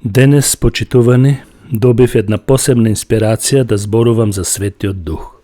Денес, почитувани, добив една посебна инспирација да зборувам за Светиот Дух.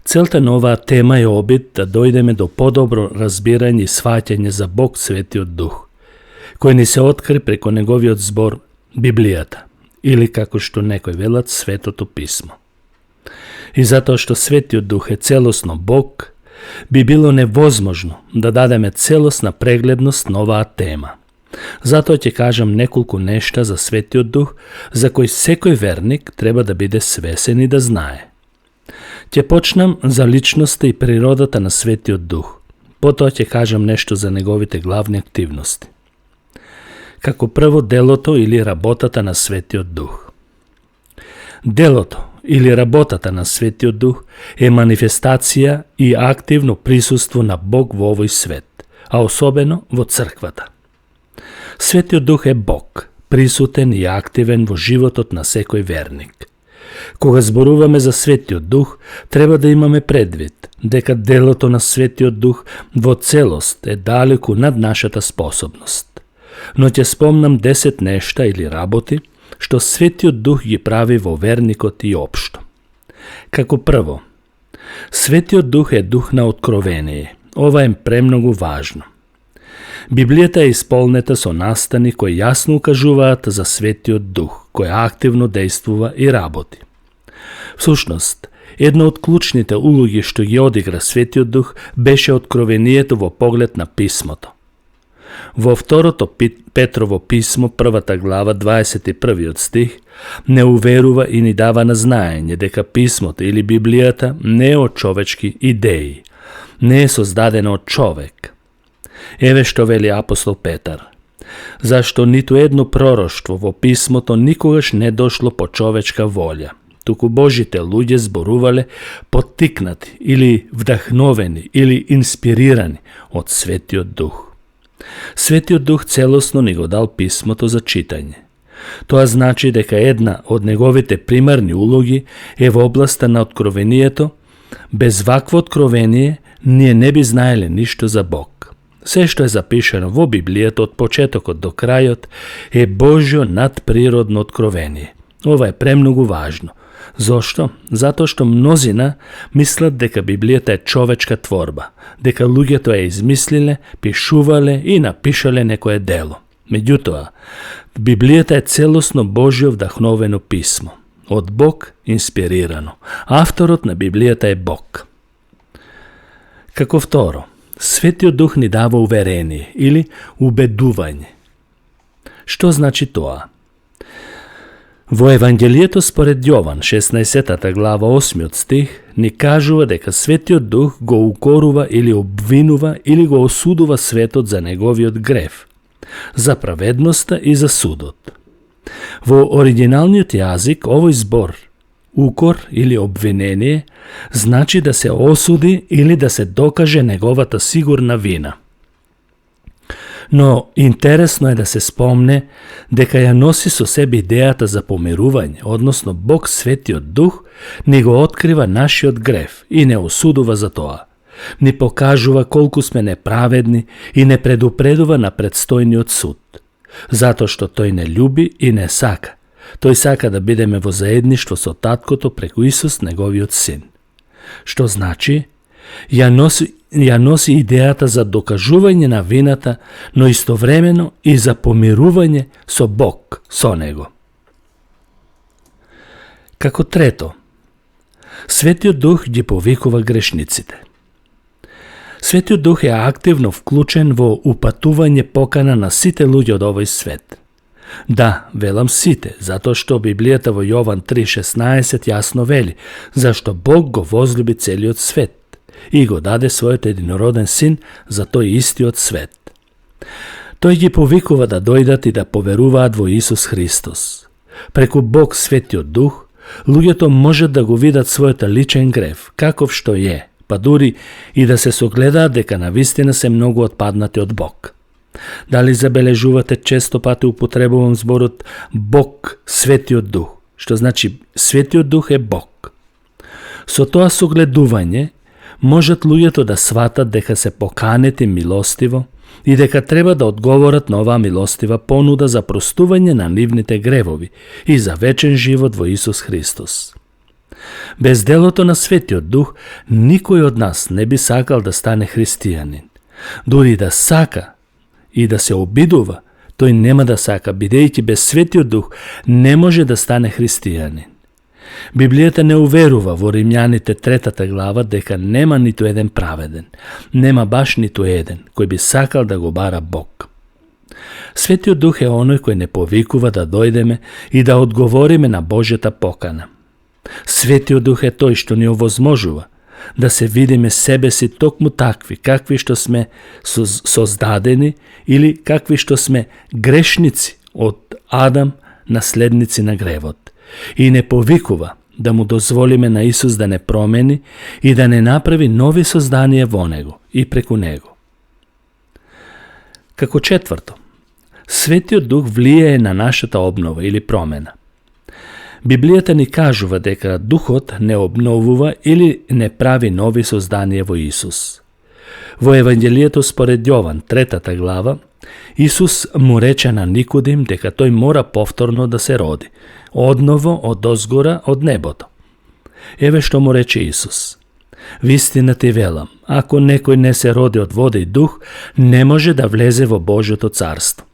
Целта на оваа тема е обид да дојдеме до подобро разбирање и сваќање за Бог Светиот Дух, кој ни се откри преку неговиот збор Библијата, или како што некои велат Светото Писмо. И затоа што Светиот Дух е целосно Бог, би било невозможно да дадеме целосна прегледност на оваа тема. Затоа ќе кажам неколку нешта за Светиот Дух, за кој секој верник треба да биде свесен и да знае. Ќе почнам за личноста и природата на Светиот Дух. Потоа ќе кажам нешто за неговите главни активности. Како прво, делото или работата на Светиот Дух. Делото или работата на Светиот Дух е манифестација и активно присуство на Бог во овој свет, а особено во црквата. Светиот Дух е Бог, присутен и активен во животот на секој верник. Кога зборуваме за Светиот Дух, треба да имаме предвид дека делото на Светиот Дух во целост е далеку над нашата способност. Но ќе спомнам 10 нешта или работи што Светиот Дух ги прави во верникот и општо. Како прво, Светиот Дух е дух на откровение. Ова е премногу важно. Библијата е исполнета со настани кои јасно укажуваат за Светиот Дух, кој активно действува и работи. Всушност, една од клучните улоги што ги одигра Светиот Дух беше откровението во поглед на Писмото. Во второто Петрово писмо, првата глава, 21 стих, не уверува и ни дава на знаење дека Писмото или Библијата не е од човечки идеи, не е создадена од човек. Еве што вели апостол Петар. Зашто ниту едно пророштво во Писмото никогаш не дошло по човечка волја, туку Божите луѓе зборувале поттикнати или вдахновени или инспирирани од Светиот Дух. Светиот Дух целосно ни го дал Писмото за читање. Тоа значи дека една од неговите примарни улоги е во областа на откровението. Без вакво откровение ние не би знаеле ништо за Бог. Се што е запишено во Библијата од почетокот до крајот е Божјо надприродно откровение. Ова е премногу важно. Зошто? Затоа што мнозина мислат дека Библијата е човечка творба, дека луѓето ја измислиле, пишувале и напишале некое дело. Меѓутоа, Библијата е целосно Божјо вдахновено писмо, од Бог инспирирано. Авторот на Библијата е Бог. Како второ, Светиот Дух ни дава уверение или убедување. Што значи тоа? Во Евангелието според Јован, 16 глава, 8 стих, ни кажува дека Светиот Дух го укорува или обвинува или го осудува светот за неговиот грев, за праведноста и за судот. Во оригиналниот јазик овој збор укор или обвинение значи да се осуди или да се докаже неговата сигурна вина. Но интересно е да се спомне дека ја носи со себе идејата за помирување, односно Бог Светиот Дух ни го открива нашиот грев и не осудува за тоа. Ни покажува колку сме неправедни и не предупредува на предстојниот суд. Затоа што тој не љуби и не сака. Тој сака да бидеме во заедништво со Таткото преку Исус, неговиот Син. Што значи? Ја носи идејата за докажување на вината, но истовремено и за помирување со Бог, со Него. Како трето, Светиот Дух ги повикува грешниците. Светиот Дух е активно вклучен во упатување покана на сите луѓе од овој свет. Да, велам сите, затоа што Библијата во Јован 3:16 јасно вели, зашто Бог го возлюби целиот свет и го даде својот единороден Син за тој истиот свет. Тој ги повикува да дојдат и да поверуваат во Исус Христос. Преку Бог Светиот Дух, луѓето можат да го видат својот личен грев, каков што е, па дури и да се согледаат дека навистина се многу отпаднати од Бог. Дали забележувате често пати употребувам зборот Бог Светиот Дух, што значи Светиот Дух е Бог. Со тоа согледување Можат луѓето да сватат дека се поканети милостиво и дека треба да одговорат на оваа милостива понуда за простување на нивните гревови и за вечен живот во Исус Христос. Без делото на Светиот Дух, никој од нас не би сакал да стане христијанин. Дури да сака и да се обидува, тој нема да сака, бидејќи без Светиот Дух не може да стане христијанин. Библијата не уверува во Римјаните 3 глава дека нема ниту еден праведен, нема баш ниту еден кој би сакал да го бара Бог. Светиот Дух е оној кој не повикува да дојдеме и да одговориме на Божјата покана. Светиот Дух е тој што ни овозможува да се видиме себе си токму такви, какви што сме создадени или какви што сме грешници од Адам, наследници на гревот. И не повикува да му дозволиме на Исус да не промени и да не направи нови созданија во Него и преку Него. Како четврто, Светиот Дух влијае на нашата обнова или промена. Библијата ни кажува дека Духот не обновува или не прави нови созданија во Исус. Во Евангелието според Јован, 3 глава, Исус му рече на Никодим дека тој мора повторно да се роди, одново од озгора од небото. Еве што му рече Исус. Вистина ти велам, ако некој не се роди од вода и дух, не може да влезе во Божјото царство.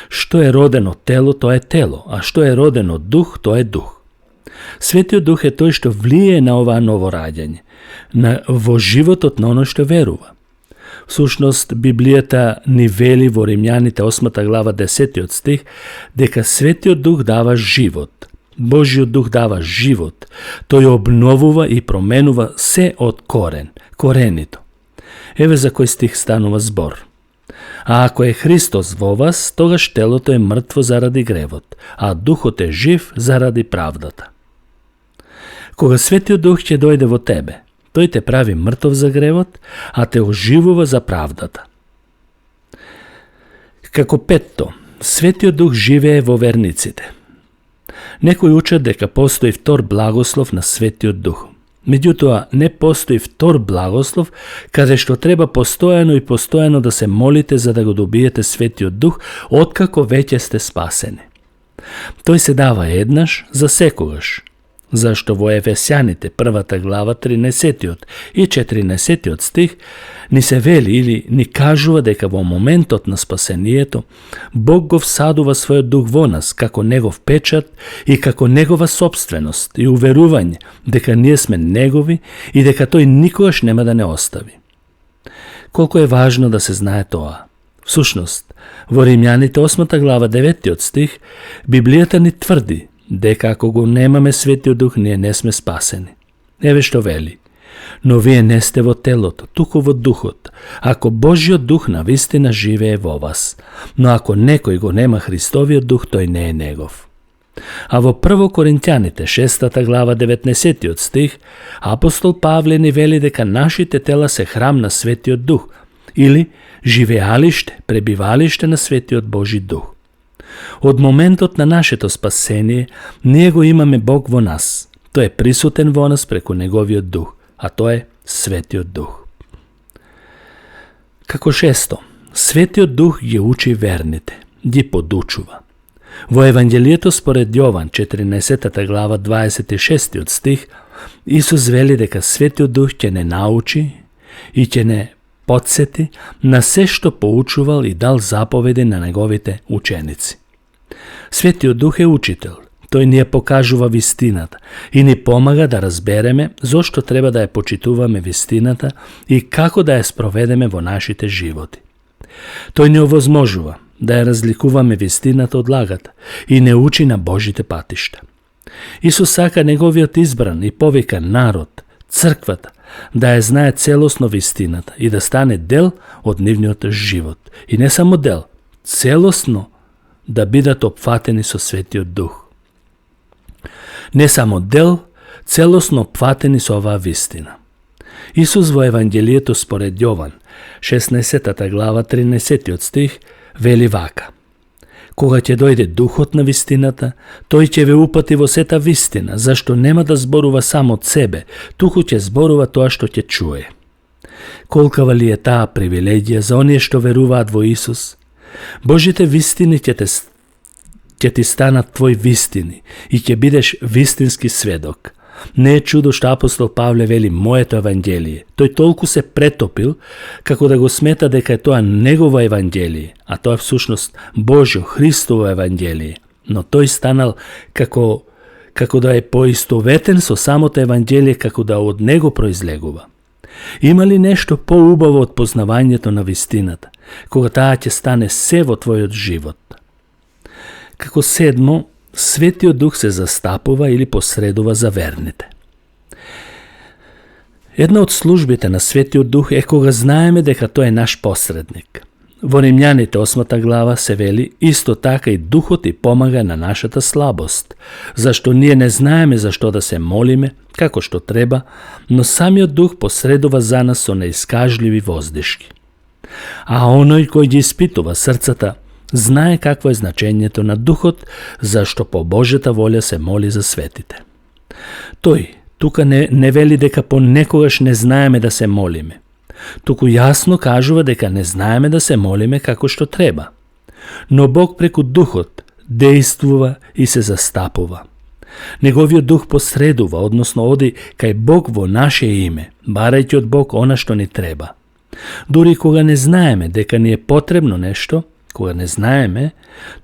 Што е родено тело, тоа е тело, а што е родено дух, тоа е дух. Светиот Дух е тој што влијае на оваа ново раѓање, во животот на оној што верува. Всушност, Библијата ни вели во Римјаните 8 глава 10 стих дека Светиот Дух дава живот. Божиот Дух дава живот. Тој обновува и променува се од коренито. Еве за кој стих станува збор. А ако е Христос во вас, тогаш телото е мртво заради гревот, а духот е жив заради правдата. Кога Светиот Дух ќе дојде во тебе, тој те прави мртов за гревот, а те оживува за правдата. Како петто, Светиот Дух живее во верниците. Некои учат дека постои втор благослов на Светиот Дух. Меѓутоа, не постои втор благослов, каде што треба постојано да се молите за да го добиете Светиот Дух, откако веќе сте спасени. Тој се дава еднаш за секогаш, зашто во Ефесјаните 1 глава 13 и 14 стих ни се вели или ни кажува дека во моментот на спасението Бог го всадува својот дух во нас како негов печат и како негова собственост и уверување дека ние сме негови и дека тој никогаш нема да не остави. Колку е важно да се знае тоа. Всушност, во Римјаните 8 глава 9 стих Библијата ни тврди дека ако го немаме Светиот Дух, ние не сме спасени. Еве што вели. Но вие не сте во телото, туку во духот, ако Божјиот Дух навистина живее во вас. Но ако некој го нема Христовиот Дух, тој не е негов. А во 1 Коринќаните 6 глава 19 стих апостол Павле ни вели дека нашите тела се храм на Светиот Дух или живеалиште, пребивалиште на Светиот Божи Дух. Од моментот на нашето спасение, ние го имаме Бог во нас. Тој е присутен во нас преку Неговиот Дух, а тоа е Светиот Дух. Како шесто, Светиот Дух ги учи верните, ги подучува. Во Евангелието според Јован 14 глава 26 стих, Исус вели дека Светиот Дух ќе не научи и ќе не подсети на се што поучувал и дал заповеди на Неговите ученици. Светиот Дух е учител. Тој ни ја покажува вистината и ни помага да разбереме зошто треба да ја почитуваме вистината и како да ја спроведеме во нашите животи. Тој ни овозможува да ја разликуваме вистината од лагата и не учи на Божите патишта. Исус сака Неговиот избран и повикан народ, црквата, да ја знае целосно вистината и да стане дел од нивниот живот. И не само дел, целосно да бидат опфатени со Светиот Дух. Не само дел, целосно опфатени со оваа вистина. Исус во Евангелието според Јован, 16 глава 13 стих, вели вака. Кога ќе дојде Духот на вистината, тој ќе ве упати во сета вистина, зашто нема да зборува само од себе, туку ќе зборува тоа што ќе чуе. Колкава ли е таа привилегија за оние што веруваат во Исус? Божите вистини ќе ти станат твои вистини и ќе бидеш вистински сведок. Не е чудо што апостол Павле вели моето евангелие. Тој толку се претопил како да го смета дека е тоа негово евангелие, а тоа е всушност Божјо, Христово евангелие. Но тој станал како да е поистоветен со самото евангелие, како да од него произлегува. Има ли нешто поубаво од познавањето на вистината, кога таа ќе стане се во твојот живот? Како седмо, Светиот Дух се застапува или посредува за верните. Една од службите на Светиот Дух е кога знаеме дека тој е наш посредник. Во Римјаните 8 глава се вели, исто така и Духот и помага на нашата слабост, зашто ние не знаеме зашто да се молиме, како што треба, но самиот Дух посредува за нас со неискажливи воздишки. А оној кој ги испитува срцата, знае какво е значењето на Духот, зашто по Божјата волја се моли за светите. Тој тука не вели дека понекогаш не знаеме да се молиме. Туку јасно кажува дека не знаеме да се молиме како што треба. Но Бог преку Духот действува и се застапува. Неговиот Дух посредува, односно оди кај Бог во наше име, барајќи од Бог она што ни треба. Дури кога не знаеме дека ни е потребно нешто, кога не знаеме,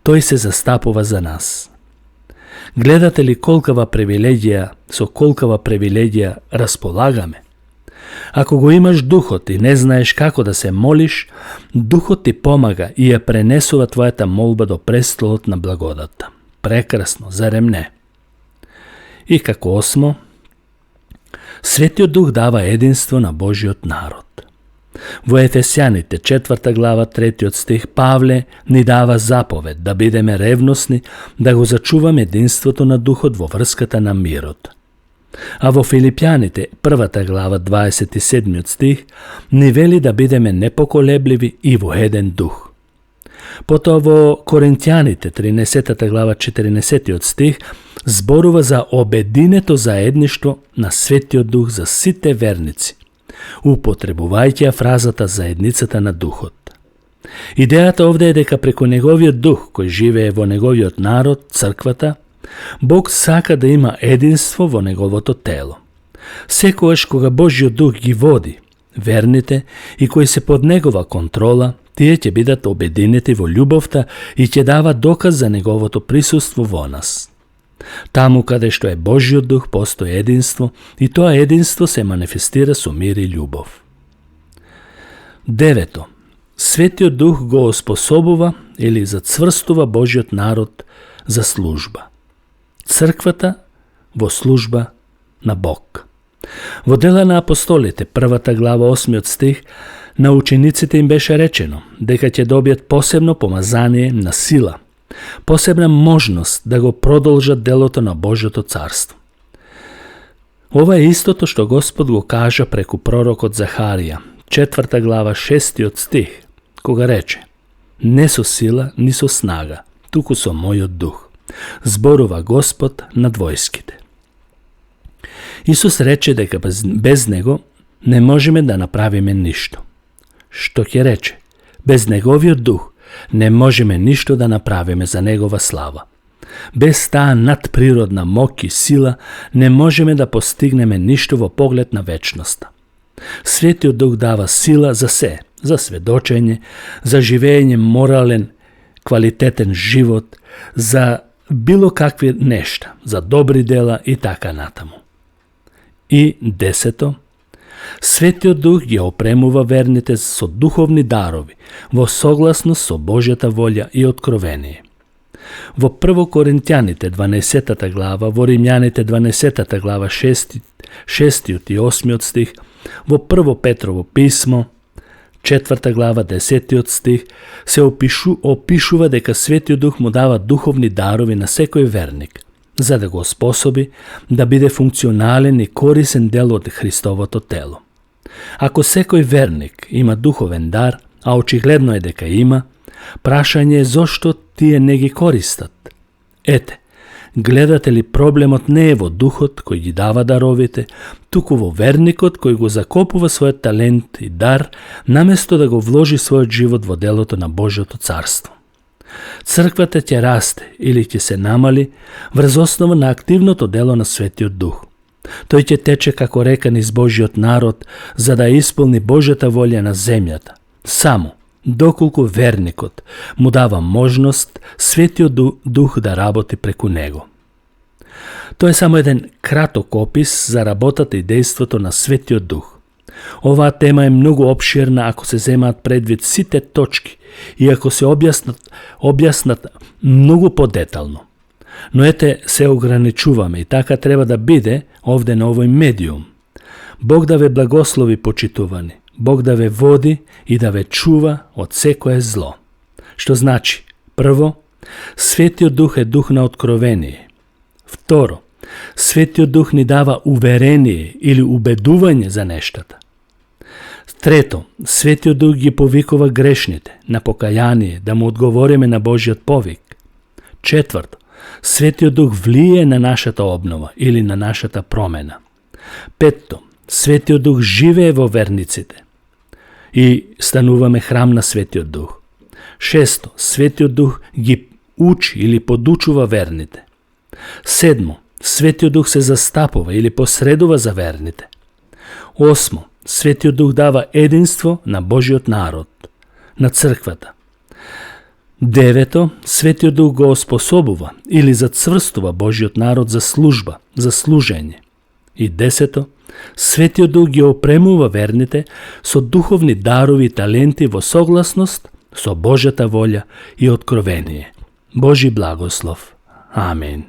тој се застапува за нас. Гледате ли со колкава привилегија располагаме? Ако го имаш Духот и не знаеш како да се молиш, Духот ти помага и ја пренесува твојата молба до престолот на благодата. Прекрасно, зарем не? И како осмо, Светиот Дух дава единство на Божиот народ. Во Ефесјаните 4 глава 3 стих Павле ни дава заповед да бидеме ревносни, да го зачуваме единството на Духот во врската на мирот. А во Филипјаните 1 глава 27 стих ни вели да бидеме непоколебливи и во еден дух. Потоа во Коринтјаните 13 глава 14 стих зборува за обединето заедништво на Светиот Дух за сите верници, употребувајќи ја фразата заедницата на Духот. Идејата овде е дека преку Неговиот Дух, кој живее во Неговиот народ, црквата, Бог сака да има единство во Неговото тело. Секогаш кога Божјиот Дух ги води, верните и кои се под Негова контрола, тие ќе бидат обединети во љубовта и ќе дават доказ за Неговото присуство во нас. Таму каде што е Божјиот Дух постои единство и тоа единство се манифестира со мир и љубов. 9. Светиот Дух го оспособува или зацврстува Божјиот народ за служба. Црквата во служба на Бог. Во Дела на апостолите, 1 глава 8 стих, на учениците им беше речено дека ќе добијат посебно помазание на сила, посебна можност да го продолжат делото на Божјото царство. Ова е истото што Господ го кажа преку пророкот Захарија, 4 глава 6 стих, кога рече: не со сила, ни со снага, туку со мојот дух, зборува Господ над војските. Исус рече дека без Него не можеме да направиме ништо. Што ќе рече? Без Неговиот дух не можеме ништо да направиме за Негова слава. Без таа надприродна моќ и сила не можеме да постигнеме ништо во поглед на вечноста. Светиот Дух дава сила за се, за сведочење, за живење морален, квалитетен живот, за било какви нешта, за добри дела и така натаму. И 10. Светиот Дух ги опремува верните со духовни дарови, во согласност со Божјата волја и откровение. Во 1 Коринтјаните 12 глава, во Римјаните 12 глава 6 и 8 стих, во 1 Петрово писмо 4 глава 10 стих се опишува дека Светиот Дух му дава духовни дарови на секој верник, за да го способи да биде функционален и корисен дел од Христовото тело. Ако секој верник има духовен дар, а очигледно е дека има, прашање е зошто тие не ги користат. Ете, Гледате ли, проблемот не е во духот кој ги дава даровите, туку во верникот кој го закопува својот талент и дар, наместо да го вложи својот живот во делото на Божјото царство. Црквата ќе расте или ќе се намали врз основа на активното дело на Светиот Дух. Тој ќе тече како река низ Божјиот народ, за да исполни Божјата волја на земјата. Само доколку верникот му дава можност Светиот Дух да работи преку него. Тоа е само еден краток опис за работата и дејството на Светиот Дух. Оваа тема е многу опширна ако се земаат предвид сите точки и ако се објаснат многу подетално. Но ете, се ограничуваме и така треба да биде овде на овој медиум. Бог да ве благослови, почитувани. Бог да ве води и да ве чува од секое зло. Што значи? Прво, Светиот Дух е дух на откровение. Второ, Светиот Дух ни дава уверение или убедување за нештата. Трето, Светиот Дух ги повикува грешните на покаяние, да му одговориме на Божјиот повик. Четврто, Светиот Дух влие на нашата обнова или на нашата промена. Петто, Светиот Дух живее во верниците и стануваме храм на Светиот Дух. Шесто, Светиот Дух ги учи или подучува верните. Седмо, Светиот Дух се застапува или посредува за верните. Осмо, Светиот Дух дава единство на Божиот народ, на црквата. Девето, Светиот Дух го оспособува или зацврстува Божиот народ за служба, за служење. И десето, Светиот Дух ги опремува верните со духовни дарови и таленти во согласност со Божјата волја и откровение. Божи благослов. Амин.